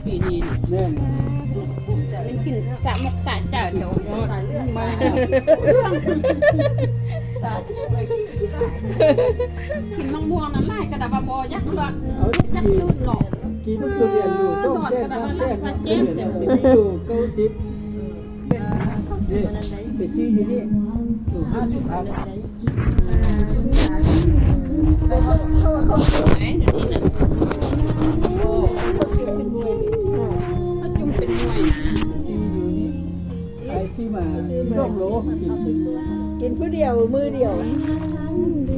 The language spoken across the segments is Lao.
ປີນີ້ ແມ່ນ ມັນກິນສະໝົກສະໃຈໂດນ ຍອດມາກ ກິນໝາກມ່ວງນັ້ນຫຼາຍກະດາວ່າບໍ່ຢາກເລືອດ ຢາກຕື່ນເນາະ ກິນທຸລຽນຢູ່ ສອງແສນ ສາມແສນ ເຈັບ ຢູ່ເກົ້າສິບ ເດ້ ໄປຊື້ຢູ່ນີ້ ຢູ່ຫ້າສິບພັນ ໄປນີ້ນະ ໂອ້ ເຂົາຈຸ່ມເປັນໜ່ວຍ ເຂົາຈຸ່ມເປັນໜ່ວຍນະ ຊື້ຢູ່ນີ້ ໄປຊື້ມາ ສອງໂລ ກິນຜູ້ດຽວ ມື້ດຽວ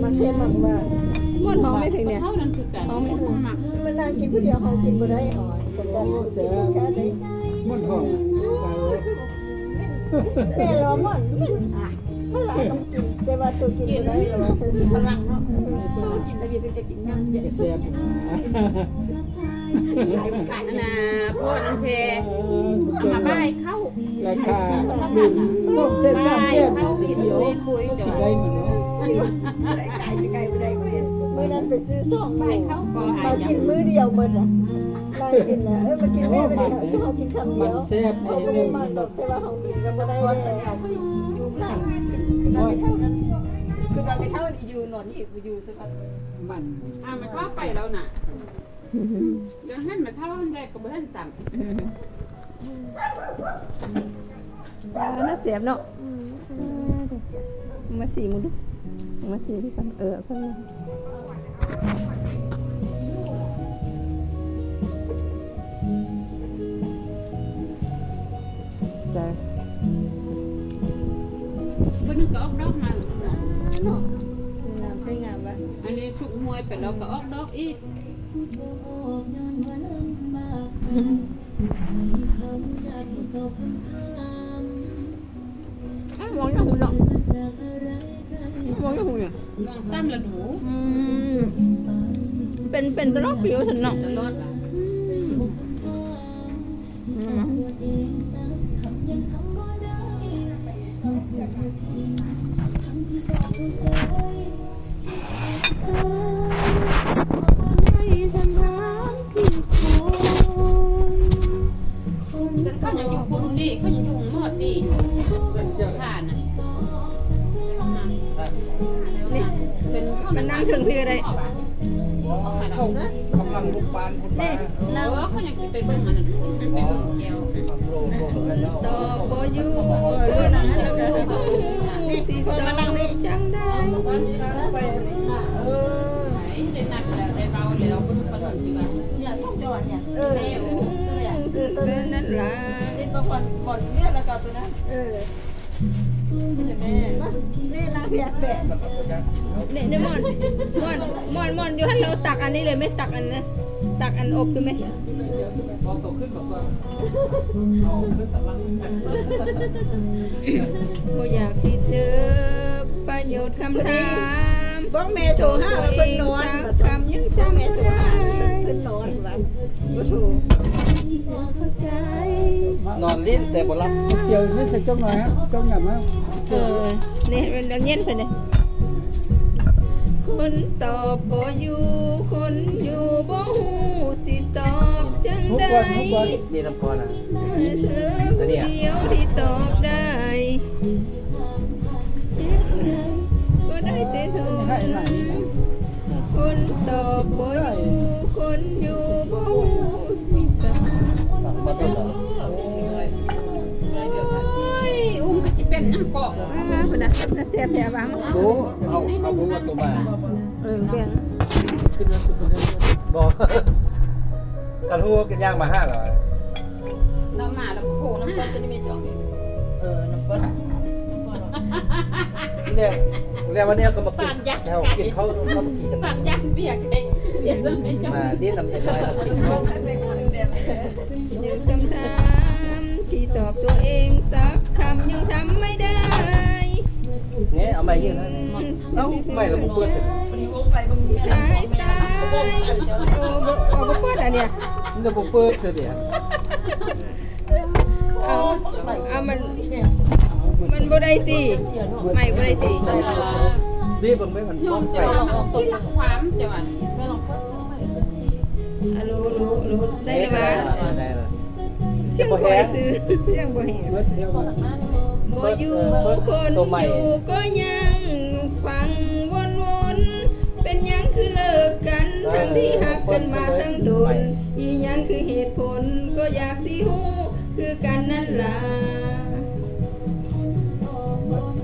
ມັກແທ້ມັກວ່າ ມ່ວນຫອມໄດ້ເຖິງນີ້ ເຮົານັ້ນຄືກັນ ຫອມໄດ້ເຖິງ ມັກ ມັນນັ່ງກິນຜູ້ດຽວ ເຮົາກິນບໍ່ໄດ້ ເອົາ ແຊບ ມ່ວນຫອມ ແມ່ລາວມ່ອນ ເປັນ ອ່ະ ພະລາວຕ້ອງກິນ ແຕ່ວ່າໂຕກິນບໍ່ໄດ້ ແຕ່ວ່າເພິ່ນ ຝຣັ່ງເນາະ ເອີ ກິນແຕ່ເວຍເພິ່ນຈະກິນຍາກ ແຊບ ອັນນ່າ ພວກນັ້ນແທ້ ເອົາມາບາຍເຂົ້າ ລາຄາ ສອງແສນ ສາມແສນ ເຂົ້າກິນປຸຍໆ ໄດ້ໝົດເນາະ ໄດ້ຂາຍໄກໆ ບໍ່ໄດ້ເຂົາເຫັນ ມື້ນັ້ນໄປຊື້ສອງ ບາຍເຂົ້າກໍ ມາກິນມື້ດຽວໝົດລະ ມາກິນລະ ເອີ ມາກິນແມ່ ເຮົາກິນຄຳດຽວ ມັນແຊບ ເຮົາບໍ່ໄດ້ມັກດອກ ແຕ່ວ່າເຮົາກິນກໍບໍ່ໄດ້ແລ້ວ ຢູ່ນານ ຄືວ່າແມ່ເຖົ້ານັ້ນ ຄືວ່າແມ່ເຖົ້ານີ້ຢູ່ນອນນີ້ ຢູ່ໃສ ມັນ ອ່າ ແມ່ເຖົ້າໄປແລ້ວນະ ຍັງເຫັນແມ່ເຖົ້າຫັ້ນແຫຼະ ກໍບໍ່ເຫັນຊ້ຳ ອືມ ອ່າ ໜ້າແຊບເນາະ ອືມ ມາຊີມເບິ່ງດູ ມາຊີມເບິ່ງ ເອີ ເອົາເຂົ້າມາ ຈ້າ ເບິ່ງກໍອອກດອກມາເນາະ ງາມແທ້ງາມວ່າ ອັນນີ້ສຸກຮວຍໄປແລ້ວກໍອອກດອກອີກ. ອ້າວ ມອງຢູ່ຫຸ້ນເນາະ ມອງຢູ່ຫຸ້ນເນາະ ມອງຊ້ຳລະດູ ອືມ ເປັນ ເປັນຕະຫຼອດປີວ່າຊັ້ນເນາະ ຕະຫຼອດ ອືມ. ເຊິ່ງເຂົາຍັງຢູ່ພຸ້ນເດ້ ເຂົາຍັງຢູ່ໝໍດເດ້ ທ່ານນະ ນີ້ ມັນນັ່ງເທິງເທື່ອໄດ້ ເຂົາກຳລັງລຸກບ້ານພຸ້ນ ເອີ ເຂົາຍັງຊິໄປເບິ່ງອັນນັ້ນ ໄປເບິ່ງແກ້ວ ຄົນຕອບບໍ່ຢູ່ ຄົນຢູ່ບໍ່ຮູ້ຊິຕອບຈັ່ງໃດ ເອີ ໄດ້ນັດແລ້ວ ໄດ້ເວົ້າແລ້ວ ເພິ່ນ ເພິ່ນຊິວ່າ ເອີ ເອີ ນັ້ນລະ ເອີ ນີ້ລາວເຮັດແບບ ນີ້ ນີ້ ມ່ອນ ມ່ອນ ມ່ອນ ມ່ອນ ຢູ່ຫັ້ນ ລາວຕັກອັນນີ້ເລີຍແມະ ຕັກອັນນັ້ນ ຕັກອັນອົບຢູ່ແມະ ບໍ່ຢາກຊິເຈີປະໂຫຍດຄຳຖາມ ບອກແມ່ໂທຫາວ່າເພິ່ນນອນ ຄຳຍັງຈຳ ແມ່ໂທຫາເພິ່ນນອນວ່າ ບໍ່ໂທ ນອນຫຼິ້ນແຕ່ບໍ່ຫຼັບ ສຽວນີ້ໃສ່ຈ້ອງໜ້ອຍຮະ ຈ້ອງຫຍັງມາ ເອີ ນີ້ມັນເຢັນເພິ່ນເດ້ ຄົນຕອບບໍ່ຢູ່ ຄົນຢູ່ບໍ່ຮູ້ຊິຕອບຈັ່ງໃດ ມີນຳກ່ອນນະ ເອີ ຜູ້ດຽວທີ່ຕອບໄດ້ ເຈັບໃຈກໍໄດ້ແຕ່ທົນ ຄົນຕອບບໍ່ຢູ່ ຄົນຢູ່ບໍ່ຮູ້ຊິຕອບ ໂອ້ຍ ອຸ້ມກໍຊິເປັນຫຍັງເກາະ ອ່າ ພຸ້ນນະ ໜ້າແຊບແທ້ຫວາ ໂອ້ ເອົາ ເອົາບໍ່ໝົດຕົວມາ ເອີ ແບ່ງ ບໍ່ ຄັນຮູ້ກໍຍ່າງມາຫາລາວ ລາວມາແລ້ວ ໂອ້ ນ້ຳກ້ອນຈະໄດ້ມີຈອງ ເອີ ນ້ຳກ້ອນ ແລ້ວ ແລ້ວວັນນີ້ກໍມາກິນ ຝາກຢາ ແລ້ວກິນເຂົ້າ ເຮົາມາກິນກັນ ຝາກຢາເບຍ ເບຍ ມາຫຼິ້ນນຳເດັກນ້ອຍ ຄຳຖາມທີ່ຕອບຕົວເອງສັກຄຳຍັງທຳໄມ່ໄດ້ ແນ່ ເອົາໄມ້ຢູ່ນັ້ນ ເອົ້າ ໄມ້ລະບໍ່ເປີດ ຕາຍ ຕາຍ ໂອ້ ບໍ່ ບໍ່ເປີດອັນເນີ້ຍ ມັນລະບໍ່ເປີດເທື່ອເດ ເອົາ ເອົາ ມັນ ມັນບໍ່ໄດ້ຕິ ໄມ້ບໍ່ໄດ້ຕິ ນີ້ເບິ່ງໄປ ມັນຍອມ ໄປ ຄວາມ ເຈົ້າ ອາ ໂລ ໂລ ໂລ ໄດ້ລະບໍ່ ໄດ້ລະ ສຽງບໍ່ແຮງ ສຽງບໍ່ແຮງ ບໍ່ຢູ່ຄົນຢູ່ກໍຍັງຟັງວົນໆ ເປັນຫຍັງຄືເລີກກັນ ທັງທີ່ຮັກກັນມາຕັ້ງດົນ ອີຫຍັງຄືເຫດຜົນ ກໍຢາກຊິຮູ້ຄືກັນນັ້ນລະ.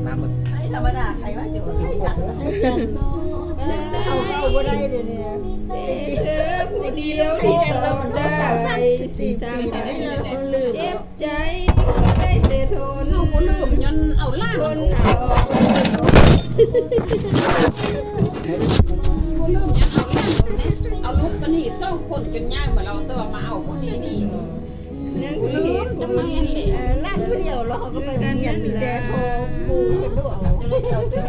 ມາໝົດ ໃຫ້ທຳມະດາ ໃຜວ່າຈະໃຫ້ກັນ ໃຫ້ກັນ ເຮົາເວົ້າບໍ່ໄດ້ເດນີ້ ມີແຕ່ເທີຜູ້ດຽວທີ່ຕອບໄດ້ ສິຖາມາເຈັບໃຈ ກໍໄດ້ແຕ່ທົນ ເຮົາບໍ່ລືມ ຍ້ອນເອົາຫຼານ ຄົນເຮົາບໍ່ລືມ ຍ້ອນເອົາຫຼານ ເອົາລູກປານນີ້ສອງຄົນ ຈົນໃຫຍ່ມາ ລາວສະວ່າມາເອົາຜູ້ນີ້ນີ້ ຍັງຄືເຫດຜົນ ເອີ ຫຼານຜູ້ດຽວ ແລ້ວເຮົາກໍໄປໂຮງຮຽນ ມີແຕ່ພໍ່ໝູ່ເພິ່ນດູເອົາ ອື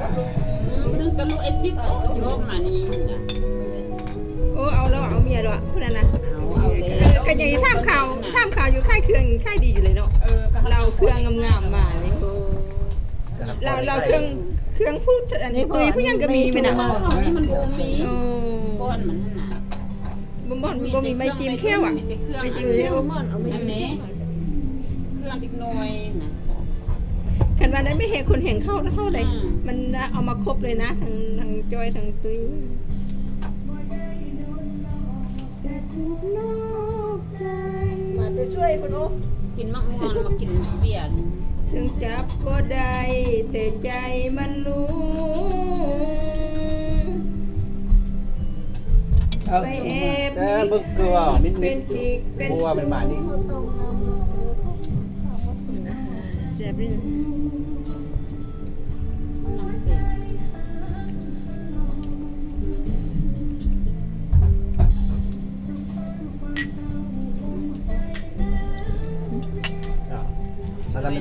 ມ ຜູ້ໜຶ່ງກໍລູກໄອ້ສິດ ໂອ້ ຊິອອກມານີ້ນະ ໂອ້ ເອົາແລ້ວ ເອົາເມຍແລ້ວ ຜູ້ນັ້ນນະ ເອົາ ເອົາແລ້ວ ເອີ ກໍຍັງຖາມຂ່າວ ຖາມຂ່າວຢູ່ ຂາຍເຄື່ອງ ຂາຍດີຢູ່ເລີຍເນາະ ເອີ ລາວເຄື່ອງງາມໆ ມານີ້ ລາວ ລາວເຄື່ອງ ເຄື່ອງຜູ້ ອັນ ຕຸ້ຍຜູ້ຫຍັງກໍມີແມ່ນນະ ເຮົານີ້ມັນບໍ່ມີ ໂອ້ ກ່ອນມັນຫັ້ນນະ ບໍ່ ບໍ່ ບໍ່ມີໄມ້ຈິ້ມແຂ້ວອະ ມີແຕ່ເຄື່ອງ ໄມ້ຈິ້ມແຂ້ວ ອັນນີ້ ເຄື່ອງເດັກນ້ອຍນະ ຄັນວ່ານັ້ນໄມ່ແຮງຄົນແຮງເຂົ້າເທົ່າໃດ ອືມ ມັນເອົາມາຄົບເລີຍນະ ທັງ ທັງຈ້ອຍທັງຕຸ້ຍ ມາແຕ່ຊ່ວຍພຸ້ນໂອ ກິນໝາກມ່ວງ ມາກິນເບຍ ເຖິງຈັບບໍ່ໄດ້ ແຕ່ໃຈມັນຮູ້ ເອົາ ໄປແອບ ແຕ່ເບິ່ງຄືວ່າມິດໆ ເປັນກິກເປັນ ເພາະວ່າມັນມານີ້ ແຊບເດ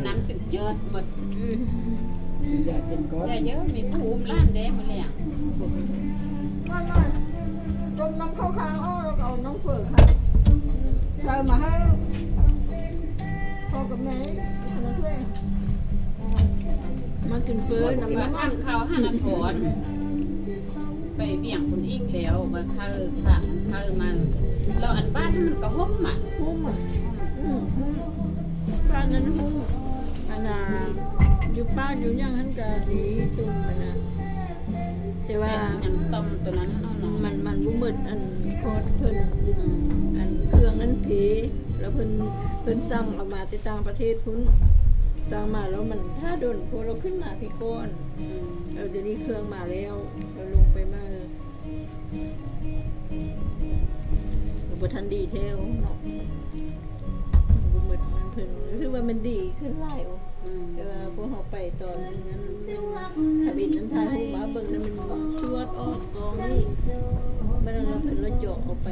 ນ້ຳຈົນເຈີດໝົດ ອືມ ຢ່າເຢີ ມີຜູ້ອຸ້ມຫຼານເດ້ມື້ແລງ ຕົ້ມນ້ຳເຂົ້າຄາອອກ ແລ້ວກໍເອົານ້ຳເຝີໃສ່ມາໃຫ້ພໍ່ກັບແມ່ ມາກິນເຝີນຳ ມາທານເຂົ້າຫານະຄອນ ໄປວຽງພຸ້ນອີກແລ້ວ ມາເຂົ້າ ຂ້າມເຂົ້າມາ ແລ້ວອັນບ້ານມັນກໍຮົ່ມອະ ຮົ່ມອະ ອືມ ຮົ່ມ ບ້ານນັ້ນຮົ່ມ ອັນນ່າ ຢູ່ປ່າຢູ່ຫຍັງຫັ້ນກໍດີ ຕຸ້ມຫັ້ນນະ ແຕ່ວ່າ ແຕ່ຫຍັງຕ່ອມຕົວນັ້ນຫັ້ນເນາະ ມັນ ມັນບໍ່ໝົດ ອັນ ຄອດເພິ່ນ ອືມ ອັນເຄື່ອງນັ້ນເພ ແລ້ວເພິ່ນ ເພິ່ນສັ່ງເອົາມາແຕ່ຕ່າງປະເທດພຸ້ນ ສັ່ງມາແລ້ວມັນຖ້າດົນ ເພາະລາວຂຶ້ນມາພີ້ກ່ອນ ອືມ ເອີ ດຽວນີ້ເຄື່ອງມາແລ້ວ ລາວລົງໄປໃໝ່ ບໍ່ທັນດີແທ້ເນາະ ບໍ່ໝົດ ມັນເພິ່ນ ຖືວ່າມັນດີຂຶ້ນຫຼາຍ ອືມ ແຕ່ວ່າພວກເຮົາໄປຕອນນັ້ນ ທຳອິດນັ້ນຖ່າຍຮູບມາເບິ່ງນັ້ນ ມັນຊວດອອກກອງນີ້ ບັດນັ້ນລະເພິ່ນລະເຈາະເອົາໄປ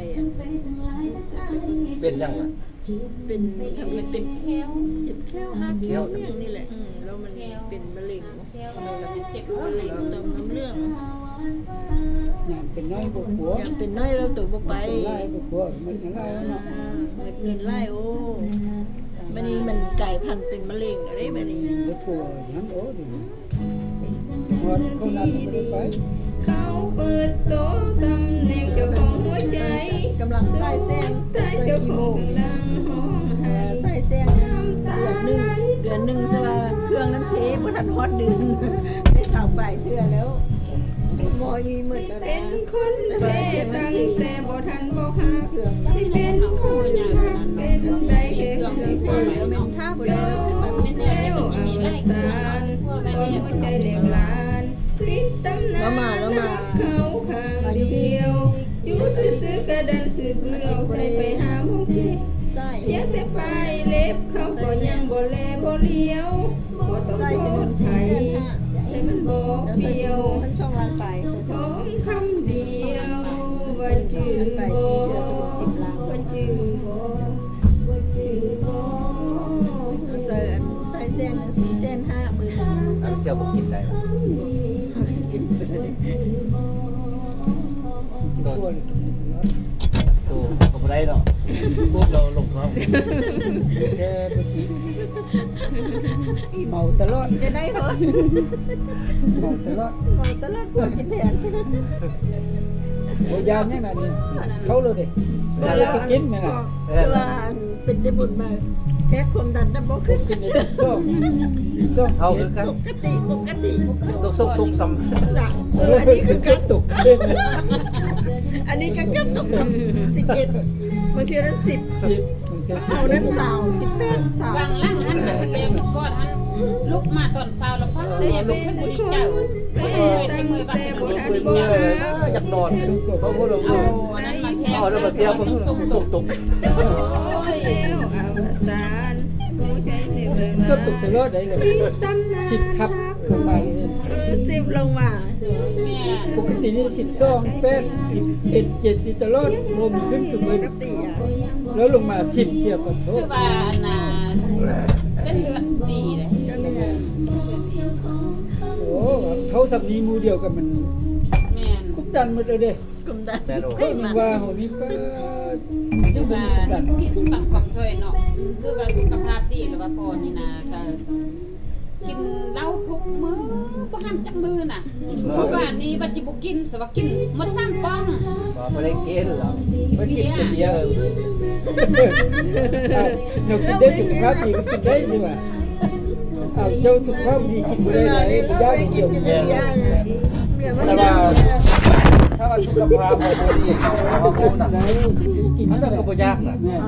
ເປັນຫຍັງລະ? ເປັນ ທຳອິດເປັນແຂ້ວ ເຈັບແຂ້ວ ຮາກແຂ້ວ ແຂ້ວຫຍັງນີ້ແຫຼະ ອືມ ແລ້ວມັນເປັນມະເຮັງ ແຂ້ວ ແລ້ວມັນເຈັບ ເປັນມະເຮັງ ເປັນນ້ອຍບໍ່ກົວ ຢາກເປັນນ້ອຍແລ້ວໂຕບໍ່ໄປ ເປັນຫຼາຍບໍ່ກົວ ໝົດເງິນຫຼາຍເນາະ ອ່າ ໝົດເງິນຫຼາຍ ໂອ້ ບັດນີ້ມັນກາຍພັນເປັນມະເຮັງແລ້ວເດ້ບັດນີ້ ບໍ່ກົວຫຍັງ ໂອ້ ດີ ເຂົາເປີດໂຕຕຳແໜ່ງເຈົ້າຂອງຫົວໃຈ ກຳລັງສາຍແຊງ ເຈົ້າຂອງກຳລັງຮ້ອງໄຫ້ ສາຍແຊງເດືອນໜຶ່ງ ເດືອນໜຶ່ງ ສະວ່າເຄື່ອງນັ້ນເພ ບໍ່ທັນຮອດເດືອນ ໄດ້ຊາວປາຍເທື່ອແລ້ວ ໝໍອີ່ໝົດແລ້ວນະ ເປັນຄົນແທ້ຕັ້ງແຕ່ບໍ່ທັນບອກຮັກ ເປັນຄົນຮັກເປັນໃດແຕ່ເຄື່ອງເທ ເຈົ້າ ແລ້ວອາສານ ກ່ອນຫົວໃຈແຫຼບຫຼານ ປິດຕຳນານຮັກເຂົາຂ້າງດຽວ ຢູ່ຊື່ໆກະດັນສືບເບື່ອ ເອົາໃຈໄປຫາໝໍເຈັບ ພຽງແຕ່ປາຍເລັບເຂົາກໍຍັງບໍ່ແລບໍ່ຫຼຽວ ບໍ່ຕ້ອງໂທດໃຜ ໃຫ້ມັນບໍ່ປ່ຽວ ທອງຄຳດຽວ ວ່າຈື່ບໍ່ ວ່າຈື່ບໍ່ ວ່າຈື່ບໍ່ ໃສ່ອັນ ໃສ່ແສນ ສີ່ແສນຫ້າໝື່ນ ອັນເຈົ້າບໍ່ກິນໄດ້ຫວາ? ໂດນ ໂຕກໍບໍ່ໄດ້ເນາະ ໂຄດເຮົາລົງທ້ອງ ແຕ່ບໍ່ກິນ ເມົາຕະຫຼອດ ກິນແຕ່ໄດ້ເນາະ ເມົາຕະຫຼອດ ເມົາຕະຫຼອດ ພວກກິນແທນ ບໍ່ຢາກຫຍັງນະນີ້ ເຂົ້າໂລດເດ້ ແລ້ວກໍກິນແມ່ນລະ ເອີ ສະວ່າອັນເປັນໄດ້ບຸນມາ ແທ້ຄວາມດັນນະບໍ່ຂຶ້ນຈັກເທື່ອ ສອງ ສອງ ເຮົາຄືກັນ ປົກກະຕິ ປົກກະຕິ ຕົກສົກຕົກສ່ຳ ເອີ ອັນນີ້ຄືກັນ ຕົກ ອັນນີ້ກໍເກືອບຕົກສ່ຳ ສິບເອັດ ບາງເທື່ອນັ້ນສິບ ສິບ ເຮົານັ້ນຊາວ ສິບແປດ ຊາວ ຫວ່າງຫຼັງຫັ້ນນະ ເພິ່ນແລງກ່ອນຫັ້ນ ລຸກມາຕອນເຊົ້າແລ້ວ ຟ້າວແລງ ເພິ່ນບໍ່ດີໃຈ ເອີ ເພິ່ນເມື່ອຍ ເພິ່ນບໍ່ດີໃຈ ຢາກນອນ ເຂົາບໍ່ລົງ ເອົາອັນນັ້ນມາແທນ ເອົາອັນນັ້ນມາເສຍ ເພິ່ນສົກຕົກ ໂອ້ຍ ເອົາສານ ເກືອບຕົກຕະຫຼອດໄດ໋ ສິບທັບລົງມາ ເອີ ສິບລົງມາ ແມ່ນ ປົກກະຕິນີ້ສິບສອງ ແປດ ສິບເອັດ ເຈັດ ຢູ່ຕະຫຼອດ ບໍ່ມີຂຶ້ນຄືເພິ່ນ ແລ້ວລົງມາສິບ ເສຍ ຂໍໂທດ ຄືວ່າອັນນ່າ ເສັ້ນເລືອດດີເດ້ ໂອ້ ເທົ່າສ່ຳນີ້ໝູ່ດຽວກັນມັນ ແມ່ນ ຄຸບດັນໝົດເລີຍເດ້ ຄວາມດັນ ແມ່ນໂອ ເຂົາຍັງວ່າເຮົານີ້ກໍ ຄືວ່າທີ່ສຸດຕາມຄວາມຊ່ອຍເນາະ ຄືວ່າສຸຂະພາບດີ ຫຼືວ່າກ່ອນນີ້ນະ ກໍກິນເຫຼົ້າທຸກມື້ ບໍ່ຫ້າມຈັກມື້ນະ ມື້ວານນີ້ວ່າຊິບໍ່ກິນ ສະວ່າກິນໝົດສາມປ່ອງ ບໍ່ ບໍ່ໄດ້ກິນຫຼອກ ໄປກິນແຕ່ເບຍ ເບຍ ເຮົາກິນໄດ້ ສຸຂະພາບດີກໍກິນໄດ້ຊິວ່າ ອ້າວ ເຈົ້າສຸຂະພາບດີກິນບໍ່ໄດ້ໃດ ບໍ່ຢາກກິນ ແຕ່ວ່າ ຖ້າວ່າສຸຂະພາບບໍ່ດີ ເຮົາບໍ່ນະ ອັນນັ້ນກໍບໍ່ຢາກນະ ແມ່ນ